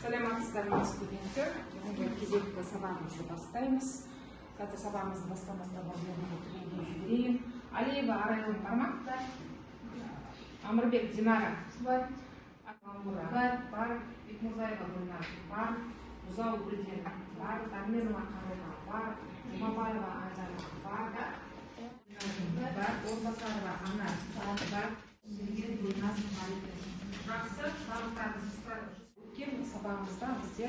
Саламатсыздар ма, студенттер! Бүгінгі кезекті сабағымызды бастаймыз. Қазір сабағымызды бастамастан бұрын түгендеп жіберейін. Алиева Арайлым бар ма? Амырбек Динара. Бар. Мамура. Бар. Бар. Бекмурзаева Гүлнар. Бар. Бұзау Гүлден. Бар. Дарменова Қаруна. Бар. Жұмабаева Айдана. Бар. Да? Бар. Орынбасарова Анар. Бар. Берген Гүлназ бар екен. Жақсы, барлықтарыңыз. Өткен сабағымызда бізде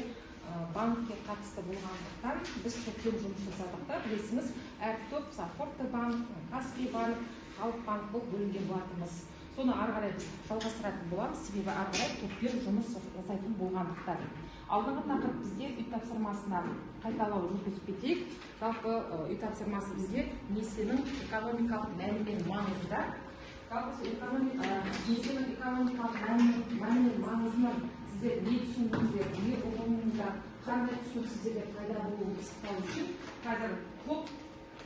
банкке қатысты болғандықтан біз топпен жұмыс жасадық та, білесіңіз, әр топ, мысалы, Форте банк, Каспий банк, Халық банк болып бөлінген болатынбыз. Соны ары қарай біз жалғастыратын боламыз, себебі ары қарай топпен жұмыс жасайтын болғандықтан. Алдыңғы тақырып бізде үй тапсырмасынан қайталау жүргізіп кетейік. Жалпы үй тапсырмасы бізде несиенің экономикалық мәні мен маңызы да. Жалпы несиенің экономикалық мәні мен маңызынан сіздер не түсіндіңіздер, не ұғындыңыздар, қандай түсінік сіздерде пайда болуын пысықтау үшін қазір топ,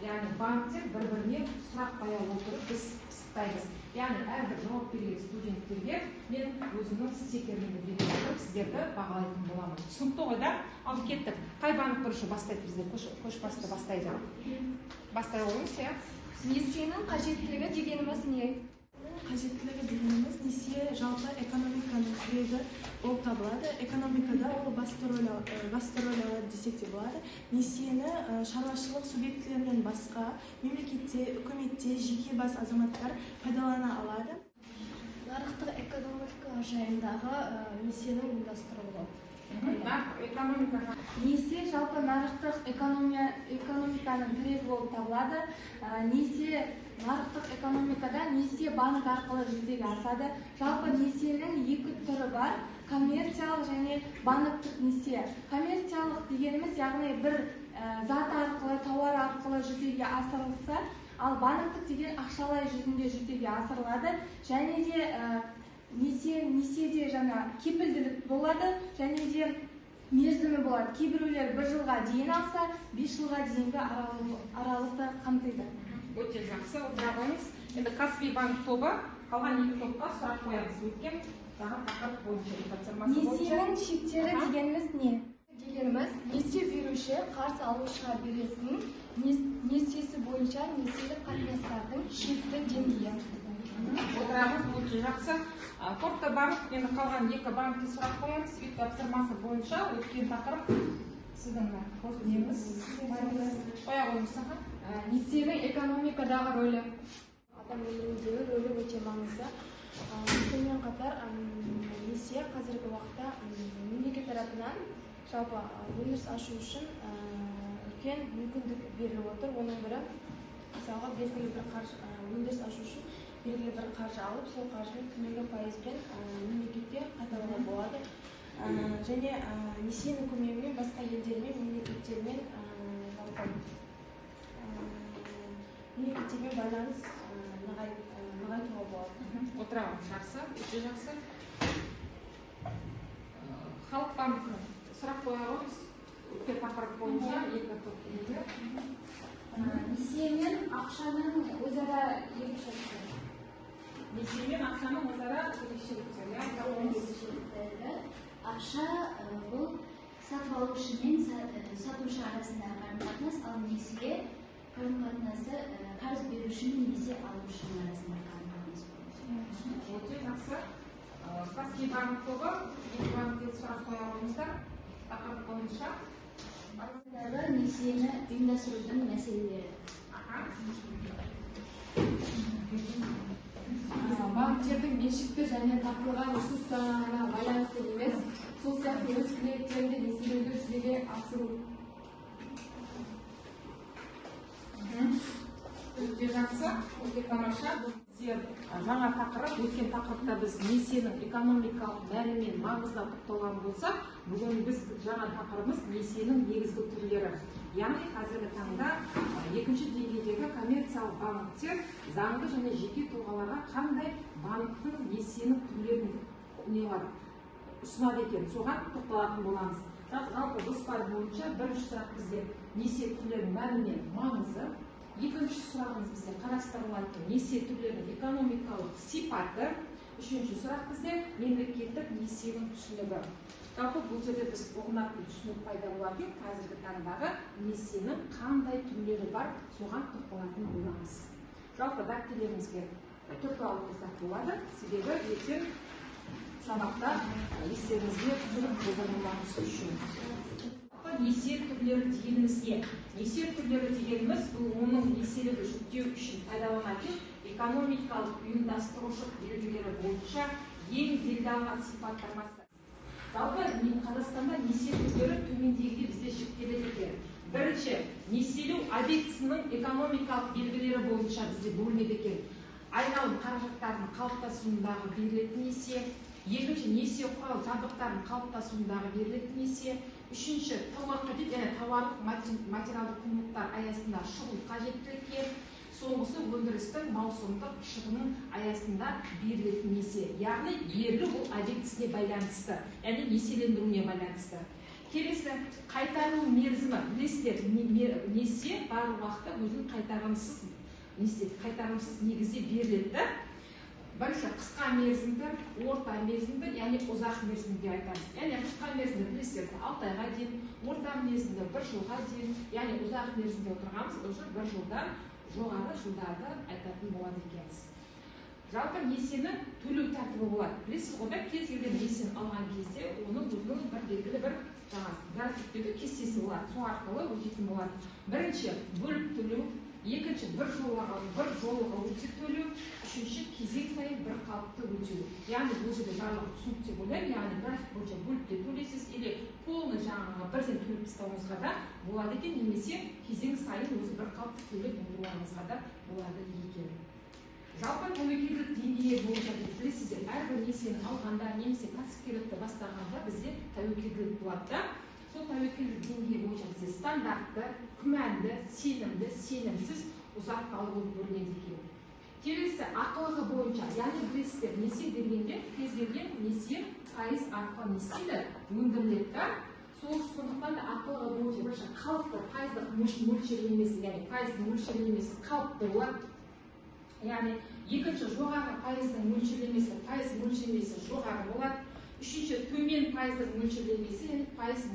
яғни банктер бір-біріне сұрақ қоя отырып біз пысықтаймыз. Яғни әрбір жауап берген студенттерге мен өзімнің стикерімді бере отырып сіздерді бағалайтын боламын. Түсінікті ғой, да? Ал кеттік. Қай банк бірінші бастайды бізде? Көшбасты бастайды. Бастай қойыңыз, иә. Несиенің қажеттілігі дегеніміз не? Қажеттілігі дегеніміз несие жалпы экономиканың тірегі болып табылады. Экономикада ол басты роль алады десек те болады. Несиені шаруашылық субъектілерінен басқа мемлекетте, үкіметте, жеке бас азаматтар пайдалана алады. Нарықтық экономика жайындағы несиенің ұйымдастырылуы. Нарықтық экономика. Несие жалпы нарықтық экономиканың тірегі болып табылады. Несие нарықтық экономикада несие банк арқылы жүзеге асады. Жалпы несиенің екі түрі бар: коммерциялық және банктік несие. Коммерциялық дегеніміз, яғни бір зат арқылы, тауар арқылы жүзеге асырылса, ал банктік деген ақшалай жүзінде жүзеге асырылады. Және де несиеде жаңа кепілділік болады, және де мерзімі болады. Кейбіреулер 1 жылға дейін алса, 5 жылға дейінгі аралықты қамтиды. Өте жақсы, отыра қойыңыз. Енді Каспий банк тобы қалған екі топқа сұрақ қоямыз. Өткен жаңа тақырып бойынша, үй тапсырмасы бойынша. Несиенің шектері дегеніміз не? Дегеніміз несие беруші қарыз алушыға беретін несиесі бойынша несиелік қатынастардың шекті деңгейі. Отырамыз, өте жақсы. Форте банк, енді қалған екі банкке сұрақ қоямыз. Үй тапсырмасы бойынша өткен тақырып сіздің неңіз? Қоя қойыңыз, аха. Несиенің экономикадағы рөлі. Адам өміріндегі рөлі өте маңызды. Сонымен қатар, несие қазіргі уақытта, мемлекет тарапынан жалпы, өндіріс ашу үшін, үлкен мүмкіндік беріліп отыр. Оның бірі, мысалға, белгілі бір қаржы, өндіріс ашу үшін белгілі бір қаржы алып, сол қаржыны төменгі пайызбен, мемлекетке қайтаруға болады. Және, несиенің көмегімен басқа елдермен, мемлекеттермен, жалпы, мемлекеттермен байланыс, нығайтуға болады. Отырамын, жақсы, өте жақсы. Халық банкі сұрақ қоя қойыңыз. Өткен тақырып бойынша екі топ неге? Несие мен ақшаның өзара ерекшеліктері. Несие мен ақшаның өзара ерекшеліктері, иә, айта қойыңыз. Ерекшеліктері. Ақша, бұл сатып алушы мен сатушы арасындағы қарым-қатынас, ал несие қарым-қатынасы, қарыз беруші мен несие алушының арасындағы қарым-қатынас болады. Өте жақсы. Каспий банк тобы, екі банкке сұрақ қоя қойыңыздар. Тақырып бойынша. Несиені ұйымдастырудың мәселелері. Банктердің меншікті және тартылған ресурстарына байланысты емес, сол сияқты өз клиенттерінде несиелеуді жүзеге асыру. Өте жақсы, өте тамаша. Бізде жаңа тақырып, өткен тақырыпта біз несиенің экономикалық мәні мен маңызына тоқталған болсақ, бүгін біз жаңа тақырыбымыз несиенің негізгі түрлері. Яғни қазіргі таңда екінші деңгейдегі коммерциялық банктер заңды және жеке тұлғаларға қандай банктің несиенің түрлерін ұсынады екен, соған тоқталатын боламыз. Жалпы жоспар бойынша бірінші сұрақ бізде несие түрлерінің мәні мен маңызы. Екінші сұрағымыз бізде қарастырылатын несие түрлерінің экономикалық сипаты. Үшінші сұрақ бізде мемлекеттік несиенің түсінігі. Жалпы бұл жерде біз ұғынатын түсінік пайда болатын қазіргі таңдағы несиенің қандай түрлері бар, соған тоқталатын боламыз. Жалпы дәптерлеріңізге тоқталып қойсақ болады, себебі ертең сабақта естеріңізге түсіріп қолдануларыңыз үшін. Несие түрлері дегеніміз не? Несие түрлері дегеніміз бұл оның несиелерді жүктеу үшін пайдаланатын экономикалық ұйымдастырушылық белгілері бойынша ең делдалған сипаттамасы. Жалпы Қазақстанда несие түрлері төмендегідей бізде жіктеледі екен. Бірінші, несиелеу объектісінің экономикалық белгілері бойынша бізде бөлінеді екен. Айналым қаражаттарының қалыптасуындағы берілетін несие, екінші, несие құрал жабдықтарының қалыптасуындағы берілетін несие, үшінші, тауар қажет және тауарлық материалдық құндылықтар аясында шұғыл қажеттілікке, соңғысы өндірістің маусымдық шығынын аясында берілетін несие. Яғни берілу бұл объектісіне байланысты, яғни несиелендіруіне байланысты. Келесі, қайтарылу мерзімі. Білесіздер, несие барлық уақытта өзінің қайтарымсыз қайтарымсыз негізде беріледі. Бірінші, қысқа мерзімді, орта мерзімді, яғни ұзақ мерзімді деп айтамыз. Яғни қысқа мерзімді білесіздер, 6 айға дейін, орта мерзімді 1 жылға дейін, яғни ұзақ мерзімде отырғанымыз уже 1 жылдан жоғары жылдарды айтатын болады екенбіз. Жалпы несиені төлеу тәртібі болады. Білесіз ғой да, кез келген несиені алған кезде оның өзінің бір белгілі бір жаңағы графиктегі кестесі болады, сол арқылы өтетін болады. Бірінші, бөліп төлеу, екінші, бір жолға өте төлеу, үшінші, кезең сайын бір қалыпты өтеу. Яғни бұл жерде барлығы түсінікті деп ойлаймын. Яғни график бойынша бөліп те төлейсіз, или полный жаңағы бірден төлеп тастауыңызға да болады екен, немесе кезең сайын өзі бір қалыпты төлеп отыруларыңызға да болады екен. Жалпы тәуекелдік деңгейі бойынша білесіздер, әрбір несиені алғанда немесе кәсіпкерлікті бастағанда бізде тәуекелділік болады да. Сол тәуекелдік деңгейі бойынша бізде стандартты, күмәнді, сенімді, сенімсіз, ұзартпалы болып бөлінеді екен. Келесі, ақылығы бойынша, яғни білесіздер, несие бергенде кез келген несие пайыз арқылы не істейді, өндіріледі да. Сол сондықтан да ақылығы бойынша бірінші қалыпты пайыздық мөлшерлемесі, яғни пайыздың мөлшерлемесі қалыпты болады. Яғни екінші, жоғары пайыздың мөлшерлемесі, пайыз мөлшерлемесі жоғары болады. Үшінші, төмен пайыздық мөлшерлемесі, яғни пайыз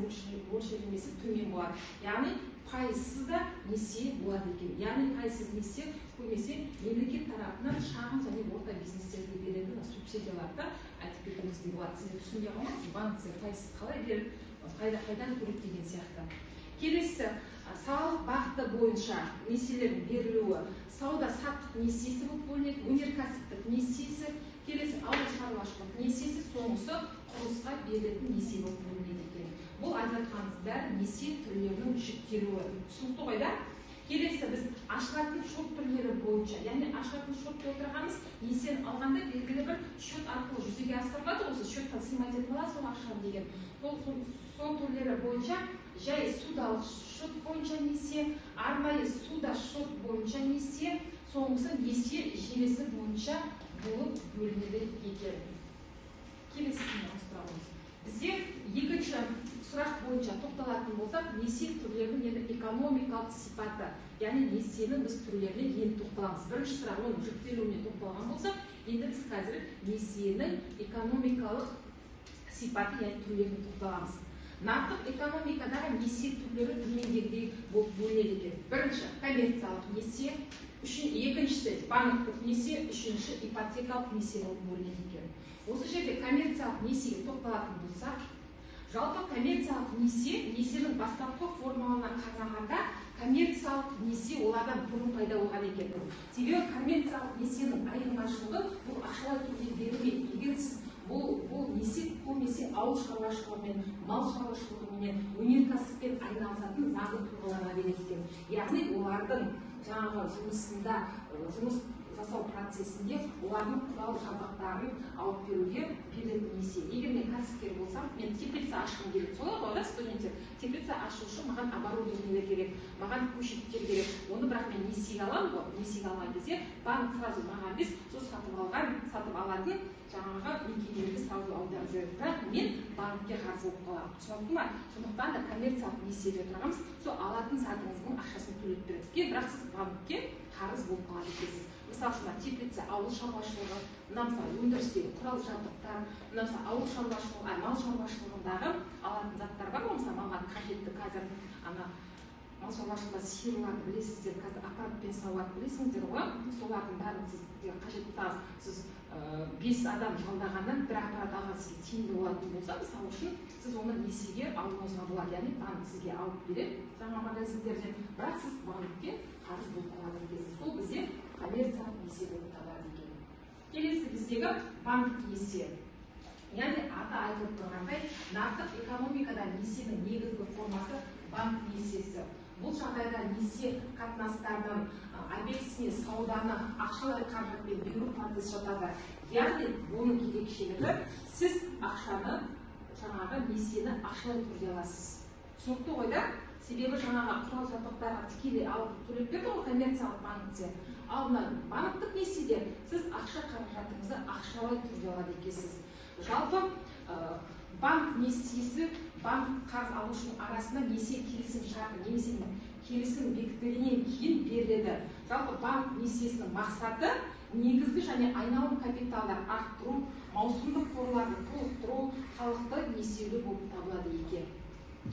мөлшерлемесі төмен болады. Яғни пайызсыз да несие болады екен. Яғни пайызсыз несие көбінесе мемлекет тарапынан шағын және орта бизнестерге берілетін субсидияларды айтып кетуімізге болады. Сіздер түсінбей қалмаңыз, банктер пайызсыз қалай беріп, қайдан төлейді деген сияқты. Келесі, салық бағыты бойынша несиелердің берілуі, сауда саттық несиесі болып бөлінеді, өнеркәсіптік несиесі, келесі ауыл шаруашылық несиесі, соңғысы құрылысқа берілетін несие болып бөлінеді екен. Бұл айтып жатқанымыз бәрі несие түрлерінің жіктелуі. Түсінікті ғой да? Келесі, біз ашылатын шот түрлері бойынша, яғни ашылатын шот деп отырғанымыз несиені алғанда белгілі бір шот арқылы жүзеге асырылады, осы шотқа сыймай кететін болады сол ақша деген. Сол түрлері бойынша жай ссудалық шот бойынша несие, арнайы ссуда шот бойынша несие, соңғысы несие желісі бойынша болып бөлінеді екен. Келесісіне ауыстырамыз. Бізде екінші сұрақ бойынша тоқталатын болсақ, несие түрлерінің енді экономикалық сипаты, яғни несиенің біз түрлеріне енді тоқталамыз. Бірінші сұрақ оның жіктелуіне тоқталған болсақ, енді біз қазір несиенің экономикалық сипаты, яғни түрлеріне тоқталамыз. Нарықтық экономикадағы несие түрлері төмендегідей болып бөлінеді екен. Бірінші, коммерциялық несие, екіншісі банктік несие, үшінші ипотекалық несие болып бөлінеді екен. Осы жерде коммерциялық несиеге тоқталатын болсақ, жалпы коммерциялық несие несиенің бастапқы формаларына қарағанда коммерциялық несие олардан бұрын пайда болған екен. Себебі коммерциялық несиенің айырмашылығы бұл ақшалай түрде берілмейді. Егер сіз бұл несие көбінесе ауыл шаруашылығымен, мал шаруашылығымен, өнеркәсіппен айналысатын заңды тұлғаларға беріледі екен. Яғни олардың жаңағы жұмысында жұмыс жасау процесінде олардың құрал жабдықтарын алып беруге берілетін несие. Егер мен кәсіпкер болсам, мен теплица ашқым келеді, солай ғой да, студенттер? Теплица ашу үшін маған оборудование керек, маған көшеттер керек. Оны бірақ мен несиеге аламын ғой. Несиеге алған кезде банк сразу маған емес, сол сатып алған, сатып алатын жаңағы мекемелерге сразу аударып жібереді, бірақ мен банкке қарыз болып қаламын. Түсінікті ма? Сондықтан да коммерциялық несиеде отырғанбыз, сол алатын затыңыздың ақшасын төлеп береді, бірақ сіз банкке қарыз болып қалады екенсіз. Мысалы үшін, мына теплица, ауыл шаруашылығы, мына мысалы өндірістегі құрал жабдықтар, мына мысалы ауыл шаруашылығы, мал шаруашылығындағы алатын заттар бар ғой. Мысалы, малға қажетті қазір ана мал шаруашылығында сиырларды білесіздер, қазір аппаратпен сауады, білесіңіздер ғой. Солардың бәрін сізге қажет. Сіз 5 адам жалдағаннан бір аппарат алған сізге тиімді болатын болса, мысалы үшін, сіз оны несиеге алуыңызға болады. Яғни банк сізге алып береді жаңа магазиндерден, бірақ сіз банкке қарыз болып қалады екенсіз. Сол бізде коммерциялық несие болып табылады екен. Келесі біздегі банктік несие. Яғни аты айтылып тұрғандай, нарықтық экономикада несиенің негізгі формасы банк несиесі. Бұл жағдайда несие қатынастарының объектісіне сауданы ақшалай қаражатпен беру процесі жатады. Яғни бұның ерекшелігі, сіз ақшаны, жаңағы несиені ақшалай түрде аласыз. Түсінікті ғой да? Себебі жаңағы құрал жабдықтарға тікелей алып төлеп берді ғой коммерциялық банкте. Ал мына банктік несиеде сіз ақша қаражатыңызды ақшалай түрде алады екенсіз. Жалпы банк несиесі банк қарыз алушының арасында несие келісім шарты немесе келісім бекітілгеннен кейін беріледі. Жалпы банк несиесінің мақсаты негізгі және айналым капиталдар арттыру, маусымдық қорларды толықтыру, халықты несиелеу болып табылады екен.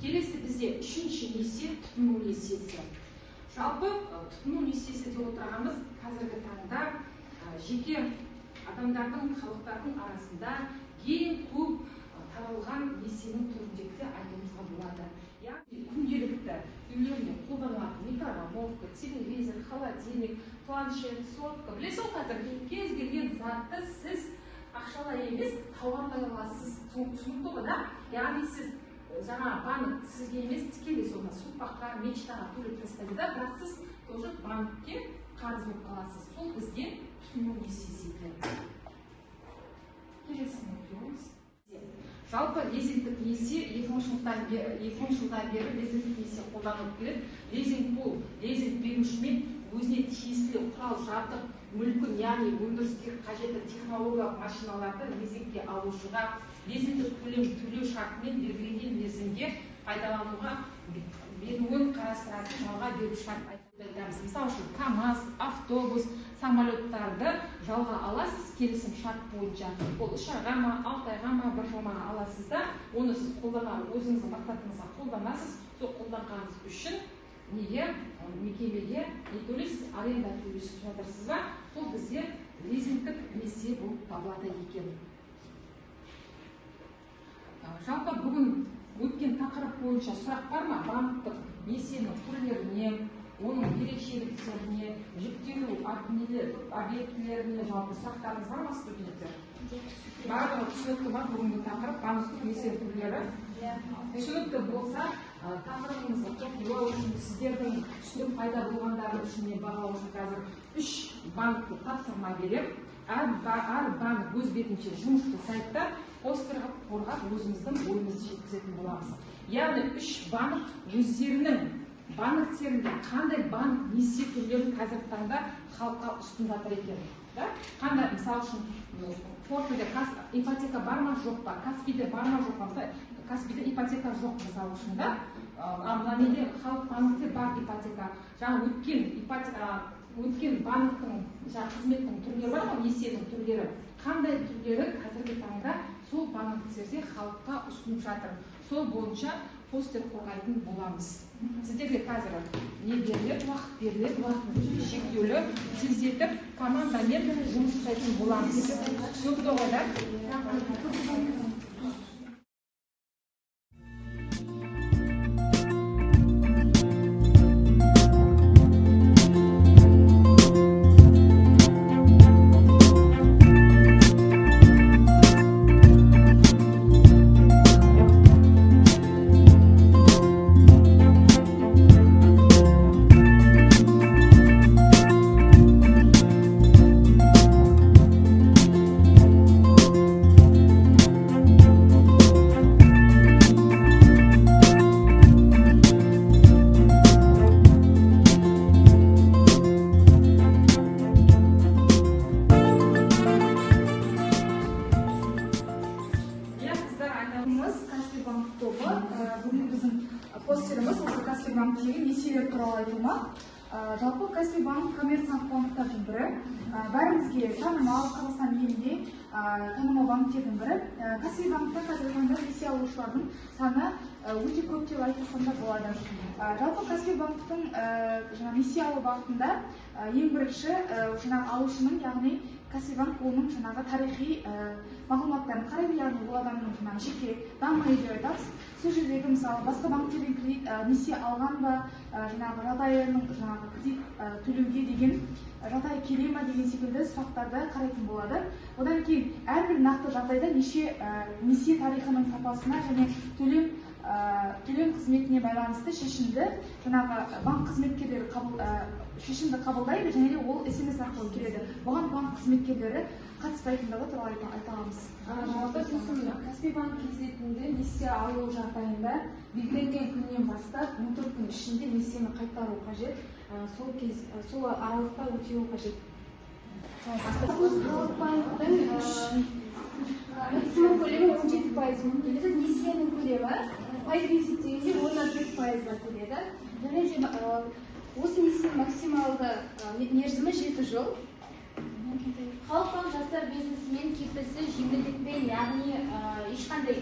Келесі бізде үшінші несие тұтыну несиесі. Жалпы тұтыну несиесі деп отырғанымыз қазіргі таңда жеке адамдардың, халықтардың арасында ең көп таралған несиенің түрінде де айтуымызға болады. Яғни күнделікті үйлеріне қолданылатын микроволновка, телевизор, холодильник, планшет, сотка. Білесіз ғой, қазір кез келген затты сіз ақшалай емес, тауарлай аласыз. Түсінікті ғой да? Яғни сіз жаңа банк сізге емес, тікелей соны сулпаққа, мечтаға төлеп тастайды да, бірақ сіз тоже банкке қарыз болып қаласыз. Сол бізде тұтыну несиесі екен. Келесіні өтеміз. Жалпы лизингтік несие 2000 жылдан бері лизингтік несие қолданылып келеді. Лизинг бұл лизинг берушімен өзіне тиесілі құрал жабдық мүлкін, яғни өндіріске қажетті технологиялық машиналарды лизингке алушыға лизингтік төлем төлеу шартымен белгіленген мерзімге пайдалануға беруін қарастыратын жалға беру шарт айтамыз. Мысалы үшін, КАМАЗ, автобус, самолеттарды жалға аласыз келісім шарт бойынша. Ол 3 айға ма, 6 айға ма, 1 жыл ма аласыз да, оны сіз қолдана, өзіңіздің мақсатыңызға қолданасыз. Сол қолданғаныңыз үшін неге мекемеге не төлейсіз, аренда төлейсіз, жатырсыз ба? Сол бізде лизингтік несие болып табылады екен. Жалпы бүгін өткен тақырып бойынша сұрақ бар ма? Банктік несиенің түрлеріне, оның ерекшеліктеріне, жүктелу объектілеріне жалпы сұрақтарыңыз бар ма, студенттер? Барлығы түсінікті ма бүгінгі тақырып, банктік несие түрлері? Түсінікті болса, тақырыбымызды қорытындылау үшін, сіздердің түсінік пайда болғандары үшін мен бағалау үшін қазір 3 банкті тапсырма беремін. Әр банк өз бетінше жұмыс жасайды да, постер қылып қорғап өзіміздің ойымызды жеткізетін боламыз. Яғни 3 банк өздерінің банктерінде қандай банк несие түрлерін қазіргі таңда халыққа ұсынып жатыр екен, да? Қандай, мысалы үшін, Фортеде ипотека бар ма, жоқ па, Каспийде бар ма, жоқ па? Мысалы, Каспийде ипотека жоқ, мысалы үшін, да? Ал мына неде, Халық банкте бар ипотека. Жаңа өткен ипотека, өткен банктің жаңа қызметтің түрлері бар ғой, несиенің түрлері. Қандай түрлері қазіргі таңда сол банктерде халыққа ұсынып жатыр. Сол бойынша постер қорғайтын боламыз. Сіздерге қазір не беріледі, уақыт беріледі, уақыт шектеулі, тездетіп командамен жұмыс жасайтын боламыз. Түсінікті ғой да? банктегі несиелер туралы айтылмақ. Жалпы Каспий банк коммерциялық банктердің бірі. Бәрімізге танымал, Қазақстан елінде танымал банктердің бірі. Каспий банкта қазіргі таңда несие алушылардың саны өте көп деп айтсам да болады. Жалпы Каспий банктің жаңа несие алу бағытында ең бірінші жаңағы алушының, яғни Каспий банк оның жаңағы тарихи мағлұматтарын қарайды, яғни ол адамның жаңағы жеке данные деп айтамыз. Сол жердегі мысалы басқа банктерден кредит несие алған ба, жаңағы жағдайының жаңағы кредит төлеуге деген жағдайы келе ма деген секілді сұрақтарды қарайтын болады. Одан кейін әрбір нақты жағдайда несие тарихының сапасына және төлем қызметіне байланысты шешімді жаңағы банк қызметкерлері шешімді қабылдайды және де ол СМС арқылы келеді. Бұған банк қызметкерлері қатыспайтындығы туралы айта аламыз. Жалпы сосын Каспий банк кезетінде несие алу жағдайында белгіленген күннен бастап 14 күн ішінде несиені қайтару қажет. Сол кез, сол аралықта өтеу қажет. Халық банктің түсімі көлемі 17% болып келеді. Несиенің көлемі пайызбен есептегенде 10,4%-ға келеді. Және де осы несиенің максималды мерзімі 7 жыл. Халық банк жастар бизнесімен кепілсіз жеңілдікпен, яғни ешқандай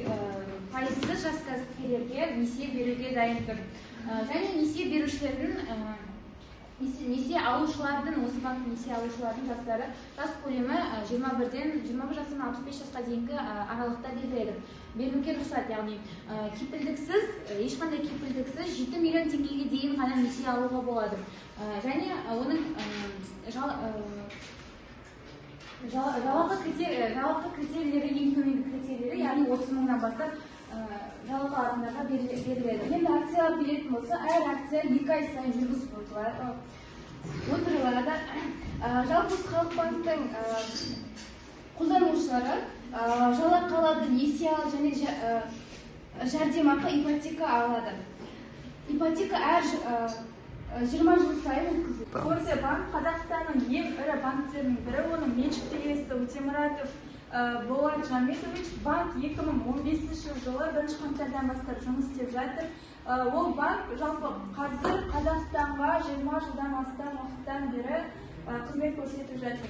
пайызсыз жас кәсіпкерлерге несие беруге дайын тұр. Және несие берушілердің несие алушылардың, осы банктің несие алушылардың жастары, жас көлемі 21 жастан 65 жасқа дейінгі аралықта беріледі. Беруге рұқсат, яғни кепілдіксіз, ешқандай кепілдіксіз 7 миллион теңгеге дейін ғана несие алуға болады. Және оның жалақы критерийлері, ең төменгі критерийлері, яғни 30 мыңнан бастап жалақы алатындарға беріледі. Енді акциялар беретін болса, әр акция 2 ай сайын жүргізіп отырылады. Жалпы Халық банктің қолданушылары жалақы алады, несие алады және жәрдемақы, ипотека алады. Ипотека әр 20 жыл сайын өткізіледі. Форте банк Қазақстанның ең ірі банктерінің бірі, оның меншікті иесі Өтемұратов Болат Жамитович. Банк 2015 жылы 1 қаңтардан бастап жұмыс істеп жатыр. Ол банк жалпы қазір Қазақстанға 20 жылдан астам уақыттан бері қызмет көрсетіп жатыр.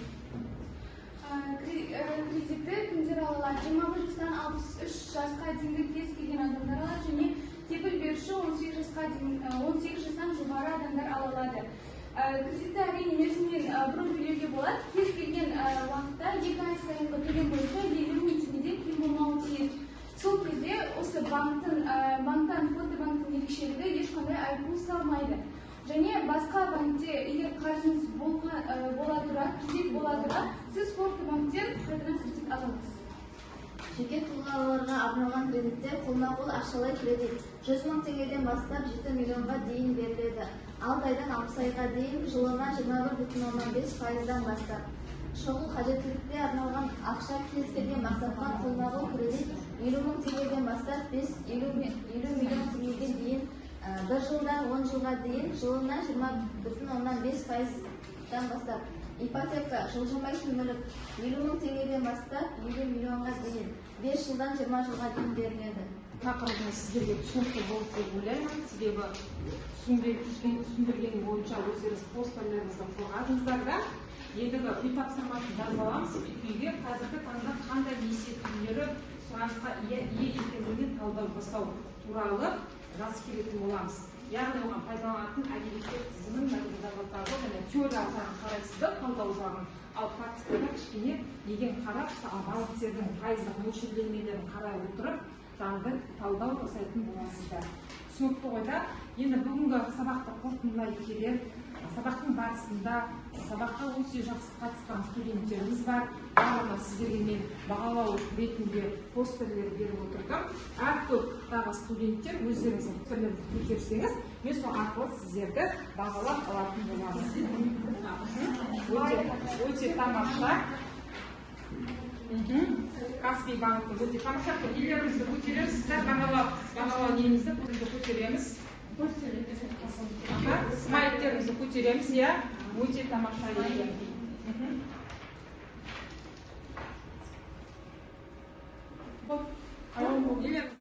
Кредитті кімдер ала алады? 21 жастан 63 жасқа дейінгі кез келген адамдар алады және кепіл беруші 18 жасқа дейін, 18 жастан жоғары адамдар ала алады. Кредитті әрине мерзімінен бұрын төлеуге болады. Кез келген уақытта 2 ай сайынғы төлем бойынша 50 мың теңгеден кем болмауы тиіс. Сол кезде осы банктан Форте банктің ерекшелігі ешқандай айыппұл салмайды. Және басқа банкте егер қарызыңыз бола тұра, кредит бола тұра, сіз Форте банктен қайтадан кредит ала аласыз. Жеке тұлғаларға арналған кредиттер қолма-қол ақшалай кредит 100 мың теңгеден бастап 7 миллионға дейін беріледі. 6 айдан 60 айға дейін жылына 21,5%-дан бастап. Шұғыл қажеттілікке арналған ақша кез келген мақсатқа қолма-қол кредит 50 мың теңгеден бастап 50 миллион теңгеге дейін 1 жылдан 10 жылға дейін жылына 20,5%-дан бастап. Ипотека, жылжымайтын мүлік 50 мың теңгеден бастап 50 миллионға дейін 5 жылдан 20 жылға дейін беріледі. Тақырыбымыз сіздерге түсінікті болды деп ойлаймын, себебі түсіндірген бойынша өздеріңіз постерлеріңізді қорғадыңыздар да. Ендігі үй тапсырмасын жазып аламыз. Үйге қазіргі таңда қандай несие түрлері сұранысқа ие екендігіне талдау жасау туралы жазып келетін боламыз. Яғни оған пайдаланатын әдебиеттер тізімін мәтіндерді және теориялық жағын қарайсыздар, талдау жағын, ал практикада кішкене неден қарап, банктердің пайыздық мөлшерлемелерін қарай отырып, жаңағыдай талдау жасайтын боласыздар. Түсінікті ғой да? Енді бүгінгі сабақты қорытындылай келе, сабақтың барысында сабаққа өте жақсы қатысқан студенттеріміз бар. Барлығына сіздерге мен бағалау ретінде постерлер беріп отырдым. Әр топтағы студенттер өздеріңіздің постерлеріңізді көтерсеңіз, мен сол арқылы сіздерді бағалап алатын боламын. Өте тамаша. Каспий банктің өте тамаша. Нелерімізді көтереміз, сіздер бағалау немізді көтереміз. Смайликтерімізді көтереміз, иә, өте тамаша екен.